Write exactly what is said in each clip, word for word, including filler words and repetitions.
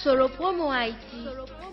Solo Promo Haïti.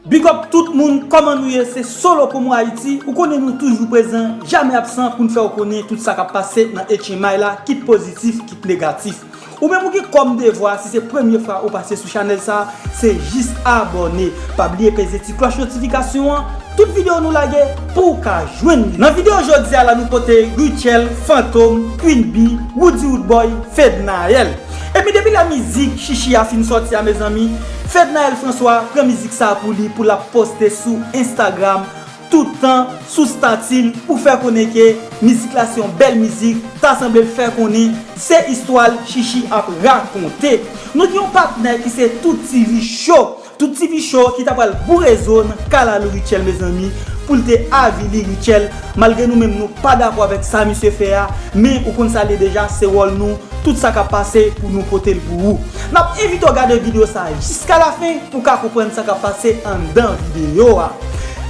Big up tout moun, kòman nou ye? Se Solo Promo Haïti. Ou konnen nou toujou prezan, jamè absan pou n fè w konnen tout sa k ap pase nan H M I la, kit pozitif, kit negatif. Ou menm ou gen kòm devwa, si se premye fwa ou pase sou chanèl sa, se jis abòne. Pa bliye peze ti klòch notifikasyon an, tout videyo nou lage pou w ka jwenn li. Nan videyo jodi a la, nou pote Rutshelle, Fantom, Queen Bee, Roody Roodboy, Fednaelle. Epi depi lè mizik Chichi a fin sòti a, mezanmi, Fednaelle François pran mizik sa pou li, pou l ap poste sou Instagram, tout tan sou stati l, pou fè konnen ke mizik la se yon bèl mizik, ta sanble l fè konnen se istwa l Chichi ap rakonte. Nou gen yon patnè ki se Tout T V Show. Tout T V Show ki ta pral boure zo nan kalalou Rutshelle, mezanmi, pou l te avili Rutshelle, malgre nou menm nou pa dakò avèk sa misye fè a, men ou konn sa l ye deja, se wòl nou, tout sa k ap pase pou nou pote l pou ou. N ap envite w gade videyo sa a jiska lafen pou w ka konprann sa k ap pase anndan videyo a.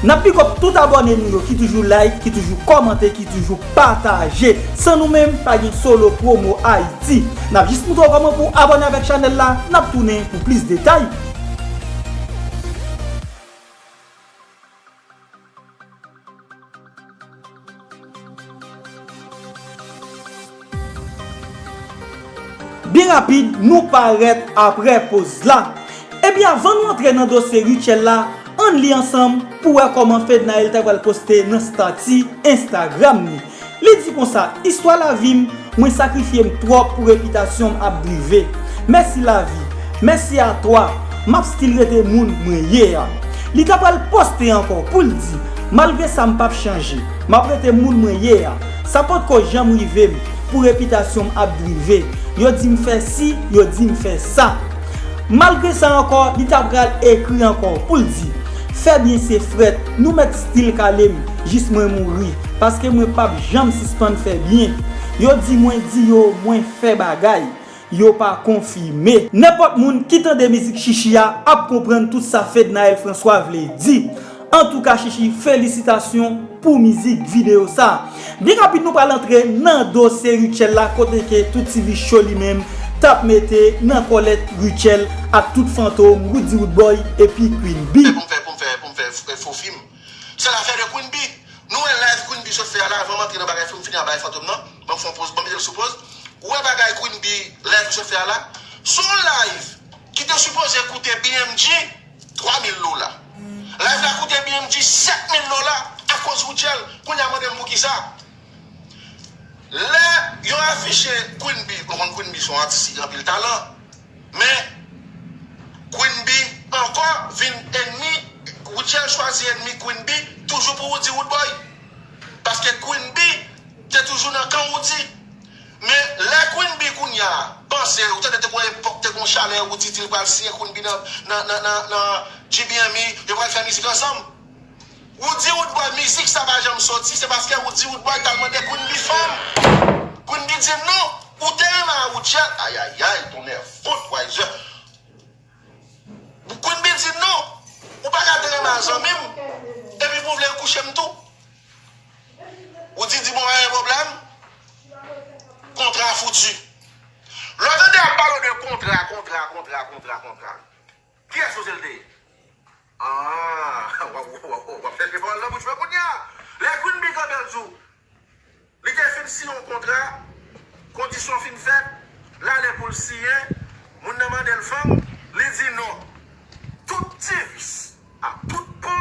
N ap big up tout abòne nou yo ki toujou like, ki toujou kòmante, ki toujou pataje. San nou menm, pa gen Solo Promo Haïti. N ap jis moutre w kòman pou w abòne avèk chanèl la, n ap tounen pou plis detay. Byen rapid, nou parèt aprè poz la. Ebyen, avan nou antre nan dosye Rutshelle la, ann li ansanm pou wè kòman Fednaelle ta pral poste nan stati Instagram li. Li di konsa, istwa lavi m, mwen sakrifye m twòp pou repitasyon m ap drive. Mèsi lavi, mèsi a twa, m ap still rete moun mwen ye a. Li ta pral poste ankò pou l di, malgre sa m p ap chanje, m ap rete moun mwen ye a. Sa potko janm rive m pou repitasyon m ap drive. Yo di m fè si, yo di m fè sa. Malgre sa ankò, li ta pral ekri ankò pou l di, fè byen se frèt, nou mèt still kale m, jis mwen mouri, paske mwen p ap janm sispann fè byen. Yo di mwen di yo, mwen fè bagay, yo pa konfime. Nenpòt moun ki tande mizik Chichi a ap konprann tout sa Fednaelle François vle di. Antouka, Chichi, felisitasyon pou mizik videyo sa. Byen rapid, nou pral antre nan dosye Rutshelle la, kote ke Tout T V Show li menm t ap mete nan kòlèt Rutshelle ak tout Fantom, Roody Roodboy epi Queen Bee. Pou m fè, pou m fè, pou m fè f-, fo fim. Se lafè de Queen Bee. Nou wè live Queen Bee sot fè a la, avan m antre nan bagay fim, fini a bagay Fantom nan, ban m fè yon poz, ban m mete l sou poz. Ou wè bagay Queen Bee, live li sot fè a la? Se yon live ki te sipoze koute B M G twa mil dola. Live la koute B M G sèt mil dola akoz Rutshelle. Kounye a mande m poukisa. Lè yo afiche Queen Bee, ou konn Queen Bee se yon atis ki gen anpil talan. Men Queen Bee ankò vin ènmi, Rutshelle chwazi ènmi Queen Bee toujou pou Roody Roodboy. Paske Queen Bee te toujou nan kan Roody. Men lè Queen Bee kounye a panse, ou tande te gon epòk, te gon chalè, Roody di l pral siyen Queen Bee nan, nan, nan, nan, nan G B M E, yo pral fè mizik ansanm. Roody Roodboy, mizik sa pa janm soti, se paske Roody Roodboy t al mande Queen Bee fanm. Queen Bee di non, ou te renmen a Rutshelle, ayayay, tonnè fot, wayzè. Queen Bee di non, ou pa ka te renmen a zanmi m, epi pou w vle kouche m tou. Roody di bon, pa gen pwoblèm, kontra fouti. Lè w tande y ap pale w de kontra, kontra, kontra, kontra, kontra. Kiyès w panse l te ye? Ah, w ap, w ap, w ap, w ap chèche pawòl nan bouch mwen kounye a. Lè Queen Bee kanpe l di w, li te fin siyen yon kontra, kondisyon fin fèt, l ale pou l siyen, moun nan mande l fanm, li di non. Tout ti vis, a tout pò,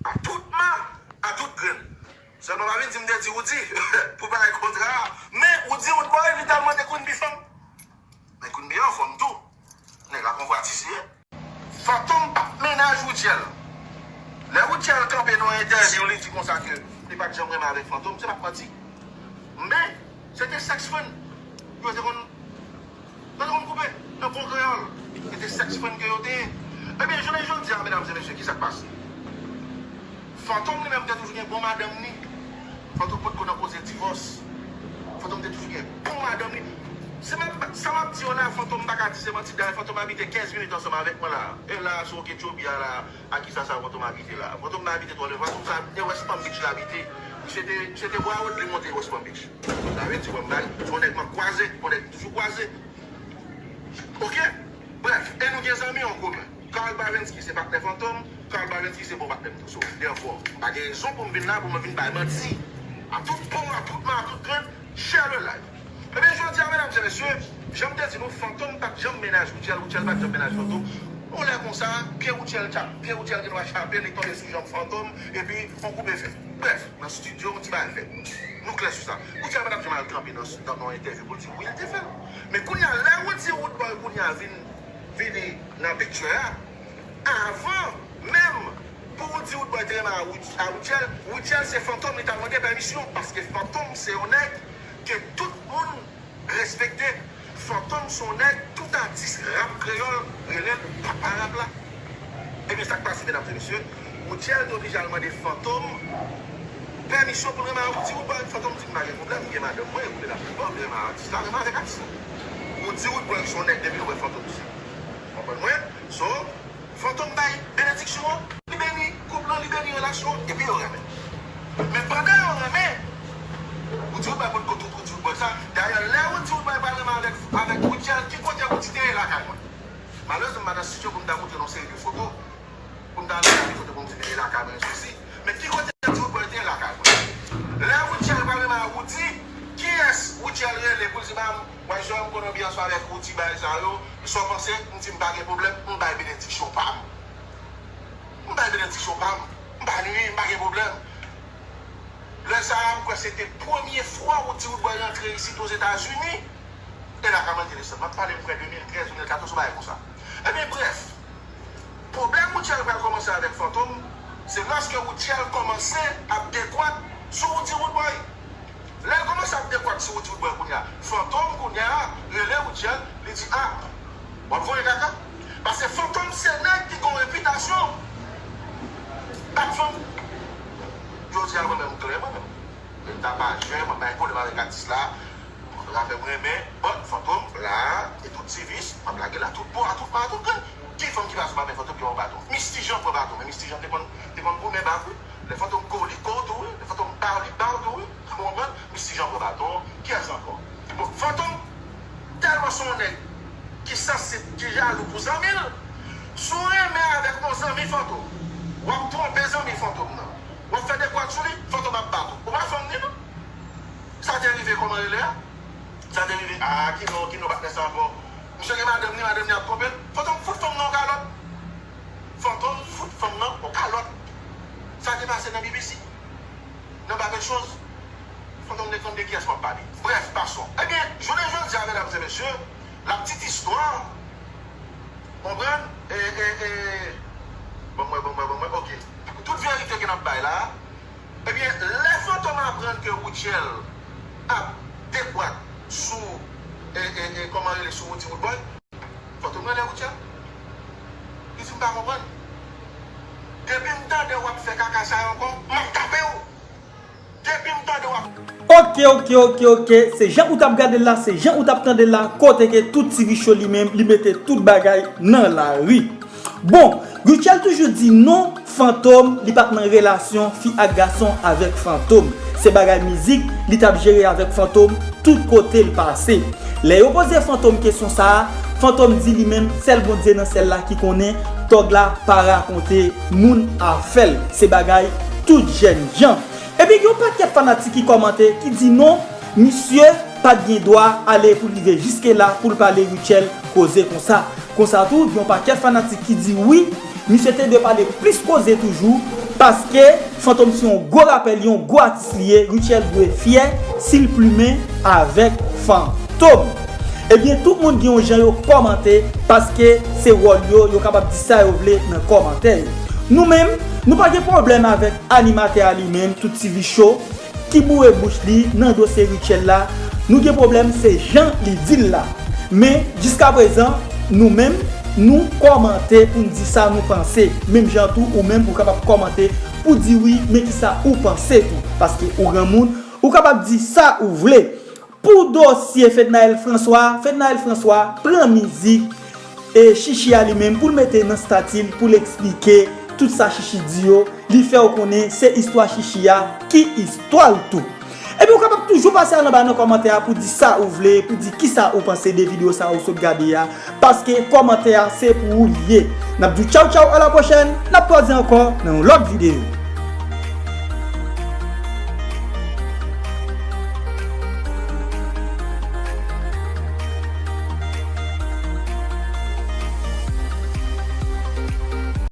a tout ma, a tout grenn. Sèlman pa vin di m te di Roody pou bagay kontra a. Men Roody Roodboy li t al mande Queen Bee fanm. Men Queen Bee anfòm tou. Nèg la konvwatiz li ye. Fantom p ap mennaj Rutshelle. Lè Rutshelle kanpe nan yon entèvyou, li di konsa ke li pa t janm renmen avèk Fantom, se pa t manti. Men, se te sex friend. Yo te konn, yo te konn koupe, nan bon kreyòl. Se te sex friend ke yo te ye. Ebyen, jounen jodi a, medam e mesye, ki sa k pase? Fantom li menm te toujou gen bon madanm li. Fantom potko nan koze divòs. Fantom te toujou gen bon madanm li. Se menm sa m ap di yo la, Fantom m pa ka di se manti. Dayè, Fantom abite kenz minit ansanm avèk mwen la. E la, sou Okeechobee a la, a kisa sa Fantom abite la? Fantom pa abite twò lwen. Fantom sa, e West Palm Beach l abite. Misye te, misye te Broward, li monte West Palm Beach. Sa vle di, wè m bay, se yon nèg m ap kwaze, yon nèg m toujou kwaze. Oke? Brèf, e gen zanmi an komen. Carl Bavenski se patnè Fantom, Carl Bavenski se bon patnè m tou. So, therefore, m pa gen rezon pou m vin la, pou m vin bay manti. A tout po, a tout ma, a tout grenn, share le live. Ebyen, jodi a, medam e mesye, jan m te di nou, Fantom pa t janm mennaj Rutshelle, Rutshelle pa t janm mennaj Fantom. Yon lè konsa, pye Rutshelle tchap, pye Rutshelle gen dwa chape, li tonbe sou janm Fantom, epi yon koupe fè. Brèf, nan estidyo, yon ti bagay fèt. Nou klè sou sa. Rutshelle pa t ap janm al kanpe nan, nan yon entèvyou pou l di wi, l te fè l. Men kounye a, lè Roody Roodboy kounye a vin, vini nan picture a, avan menm pou Roody Roodboy te renmen a Rut-, a Rutshelle, Rutshelle se Fantom li t al mande pèmisyon, paske Fantom se yon nèg ke tout moun respekte. Fantom se yon nèg tout atis rap kreyòl rele l papa rap la. Ebyen, sa k pase, medam e mesye, Rutshelle te oblije al mande Fantom pèmisyon pou l renmen a Roody Roodboy. Fantom di, "M pa gen pwoblèm, m gen madanm mwen, m gen lafanmi mwen, m renmen a atis la, renmen avèk atis la." Roody Roodboy se yon nèg, depi l wè Fantom se, konprann mwen? So, Fantom bay benediksyon an, li beni koup lan, li beni relasyon an, epi yo renmen. Men pandan yo renmen, Roody Roodboy potko tout Roody Roodboy sa. Dayè, lè Roody Roodboy pral renmen avèk, avèk Rutshelle, ki kote Roody te ye lakay mwen? Malerezman, m pa nan estidyo pou m ta montre nou seri de foto, pou m ta montre foto pou m di te ye lakay mwen, sousi. Men ki kote Roody Roodboy te ye lakay mwen? Lè Rutshelle pral renmen a Roody, kiyès Rutshelle rele pou l di, "Ba m, wè, Jòm, m konn anbyans ou avèk Roody, bagay sa yo, sa w panse?" M di, "M pa gen pwoblèm, m bay benediksyon pa m." M bay benediksyon pa m. M pa nwi, m pa gen pwoblèm. Lè sa a, m kwè se te premye fwa Roody Roodboy rantre isit Ozetazini. E la ka mande desann. M ap pale, m kwè de mil trèz, de mil katòz, yon bagay konsa. Ebyen, brèf. Pwoblèm Rutshelle pral kòmanse avèk Fantom, se lòske Rutshelle kòmanse ap dekwat sou Roody Roodboy. Lè l kòmanse ap dekwat sou Roody Roodboy kounye a, Fantom kounye a rele Rutshelle, li di, "A, w ap voye kaka?" Paske Fantom se nèg ki gen yon repitasyon bat fanm. Jodi a, mwen menm, m klè, mwen menm. M ta pa jè, mwen pa gen pwoblèm avèk atis la. Rapè m renmen, but Fantom la, e tout ti vis, m ap lage l a tout bò, a tout pa, a tout grenn. Ki fanm ki pa sou pa men Fantom ki pa yon baton? Misty Jean pran baton, men Misty Jean te konn, te konn goumen bak, wi. Lè Fantom ko, li ko tou, wi. Lè Fantom ba, li ba tou, wi. Ou konprann? Misty Jean pran baton. Kiyès ankò? Bon, Fantom tèlman se yon nèg ki sansib, ki jalou pou zanmi l. Si w renmen avèk yon zanmi Fantom, w ap twonpe zanmi Fantom nan. W ap fè dekwat sou li, Fantom ap bat ou. Ou pa fanm ni, non? Sa te rive kòman rele a? Sa te rive, a, ki non, ki non patnè sa ankò? Misye gen madanm ni, madanm ni ap twonpe l. Fantom fout fanm nan yon kalòt. Fantom fout fanm nan yon kalòt. Sa te pase nan B B C. Nan Babel Shows. Fantom te konn de kiyès m ap pale. Brèf, passons. Ebyen, jounen jodi a, medam e mesye, la petite histoire, konprann? E, e, e, bon, mwen, bon, mwen, bon, mwen, ok. Tout verite ke n ap bay la, Ebyen, lè Fantom aprann ke Rutshelle ap dekwat sou, e, e, e, kòman rele, sou Roody Roodboy, Fantom rele Rutshelle. Li di, "M pa konprann. Depi m tande w ap fè kaka sa a ankò, m ap tape w. Depi m tande w ap" Ok, ok, ok, ok. Se jan ou t ap gade l la, se jan ou t ap tande l la, kote ke tout T V Show li menm, li mete tout bagay nan lari. Bon, Rutshelle toujou di non, Fantom, li pa t nan relasyon fi ak gason avèk Fantom. Se bagay mizik, li t ap jere avèk Fantom tout kote l pase. Lè yo poze Fantom kesyon sa a, Fantom di li menm, sèl Bondye nan syèl la ki konnen, tòg la pa rakonte moun afè l. Se bagay tout jènjan. Epi gen yon pakèt fanatik ki kòmante, ki di non, misye pa t gen dwa ale pou l rive jiske la pou l pale Rutshelle koze konsa. Konsa tou, gen yon pakèt fanatik ki di wi, misye te dwe pale plis koze toujou, paske Fantom se yon gwo rapè, li yon gwo atis li ye, Rutshelle dwe fyè si l plimen avèk Fantom. Ebyen, tout moun gen yon jan yo kòmante, paske se wòl yo, yo kapab di sa yo vle nan kòmantè yo. Nou menm, nou pa gen pwoblèm avèk animatè a li menm, tout T V Show, ki boure bouch li nan dosye Rutshelle la, nou gen pwoblèm se jan li di l la. Men, jiskaprezan, nou menm, nou kòmante pou n di sa nou panse. Menm jan tou, ou menm, ou kapab kòmante pou di wi, men kisa ou panse tou. Paske ou granmoun, ou kapab di sa ou vle. Pou dosye Fednaelle François, Fednaelle François pran mizik e Chichi a li menm pou l mete nan stati l, pou l eksplike tout sa Chichi di yo, li fè w konnen se istwa Chichi a ki istwa l tou. Epi ou kapab toujou pase al anba nan kòmantè a pou di sa ou vle, pou di kisa ou panse de videyo sa ou sot gade a, paske kòmantè a se pou ou li ye. N ap di w tchaw tchaw, a la pwochèn, n ap kwaze ankò nan yon lòt videyo.